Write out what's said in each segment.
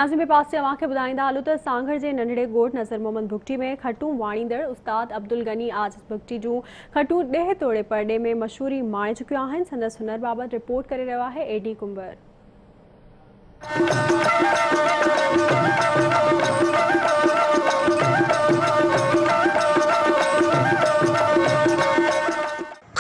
ناظرين ٻئي پاسي اوهان کي ٻڌائيندا هلون ته سانگهڙ جي ننڍڙي ڳوٺ نظر محمد بگٽي ۾ کٽون واڻيندڙ استاد عبدالغني عاجز بگٽي جون کٽون ڏيهه توڙي پرڏيهه ۾ مشهوري ماڻي چڪيون آهن سندس هنر بابت رپورٽ ڪري رهيو آهي اي ڊي ڪنڀر.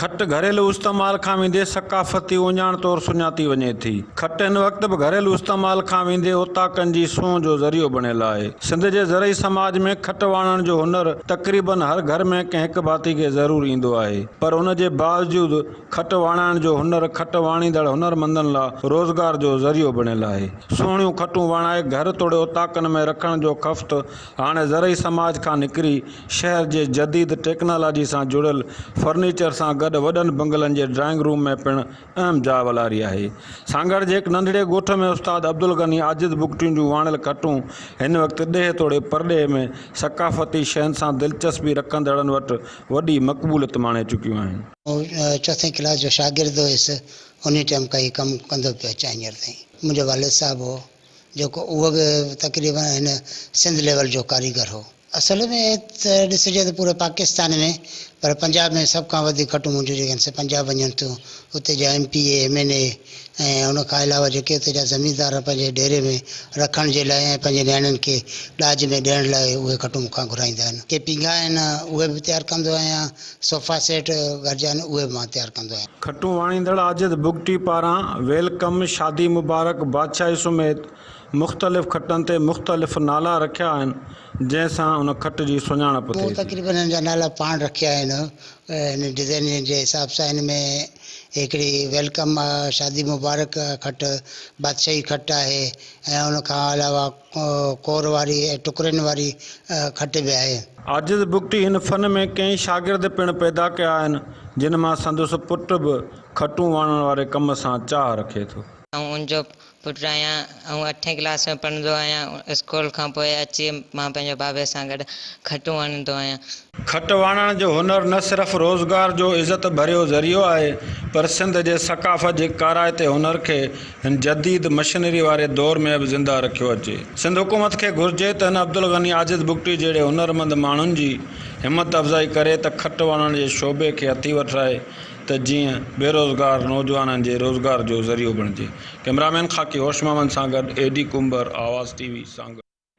کٽ گهريلو استعمال کان ويندي ثقافتي اهڃاڻ طور سڃاتي وڃي ٿي. کٽ هن وقت به گهريلو استعمال کان ويندي اوطاقن جي سونهن جو ذريعو بڻيل آهي. سنڌ جي زرعي سماج ۾ کٽ واڻڻ جو هنر تقريبن هر گهر ۾ ڪنهن هڪ ڀاتي کي ضرور ايندو آهي پر ان جي باوجود کٽ واڻائڻ جو هنر کٽ واڻيندڙ هنرمندن لا روزگار جو ذريعو بڻيل آهي. سهڻيون کٽون واڻائي گهر توڙي اوطاقن ۾ رکڻ جو خفت هاڻي زرعي سماج کان نڪري شهر جي جديد ٽيڪنالاجي سان جڙيل فرنيچر سان گڏ وڏن بنگلن جي ڊرائنگ روم ۾ پڻ اهم جاء والاري آهي. سانگهڙ جي هڪ ننڍڙي ڳوٺ ۾ استاد عبدالغني عاجز بگٽين جون واڻيل کٽون هن وقت ڏيهه توڙي پرڏيهه ۾ ثقافتي شين سان دلچسپي رکندڙن وٽ وڏي مقبوليت ماڻي چڪيون آهن. آئون چوٿين ڪلاس جو شاگرد هيس، انهي ٽائيم کان هي ڪم ڪندو پيو اچان هينئر تائين. منهنجو والد صاحب هو جيڪو اهو به تقريبن هن سنڌ ليول جو ڪاريگر هو. اصل ۾ ته ڏسجي ته پوري پاڪستان ۾ پر پنجاب ۾ سڀ کان وڌيڪ کٽون منهنجون جيڪي آهن سي پنجاب وڃن ٿيون. اتي جا M P A, M N A ۽ ان کان علاوه جيڪي اتي جا زميندار پنهنجي ڊيري ۾ رکڻ جي لاء ۽ پنهنجي نياڻين کي ڏاج ۾ ڏيڻ لاء اهي کٽون مون کان گهرائيندا آهن. ڪي پينگها آهن اهي به تيار ڪندو آهيان، صوفا سيٽ گهر جا آهن اهي به مان تيار ڪندو آهيان. کٽون واڻيندڙ عاجز بگٽي پاران welcome, شادي مبارڪ، بادشاهي سميت مختلف کٽن تي مختلف نالا رکيا آهن، جنهن سان ان کٽ جي سڃاڻپ مون ٿئي ٿي. تقريبن هن جا نالا پاڻ رکيا آهن، هن ڊزائنن جي حساب سان هن ۾ هڪڙي welcome آ، شادي مبارڪ کٽ، بادشاهي کٽ آهي ۽ ان کان علاوه ڪور واري ۽ ٽڪرين واري کٽ به آهي. عاجز بگٽي هن فن ۾ ڪئين شاگرد پڻ پيدا ڪيا آهن، جن مان سندس پٽ به کٽون واڻڻ واري ڪم سان چاهه رکي ٿو. آئون ان جو پٽ آهيان. آئون اٺين ڪلاس ۾ پڙهندو آهيان. اسڪول کان پوء اچي مان پنهنجي بابي سان گڏ کٽون واڻيندو آهيان. کٽ واڻڻ جو هنر نه صرف روزگار جو عزت ڀريو ذريعو آهي پر سنڌ جي ثقافت جي ڪارائتي هنر کي هن جديد مشنري واري دور ۾ به زنده رکيو اچي. سنڌ حڪومت کي گهرجي ته هن عبدالغني عاجز بگٽي جهڙي هنرمند ماڻهن جي همت افزائي ڪري ته کٽ واڻڻ جي شعبي کي هٿي وٺرائي ته جيئن بيروزگار نوجوانن جي روزگار جو ذريعو بڻجي. ڪئميرامين خاڪي هوش محمد سان گڏ اي ڊي ڪنڀر، آواز ٽي وي، سانگهڙ.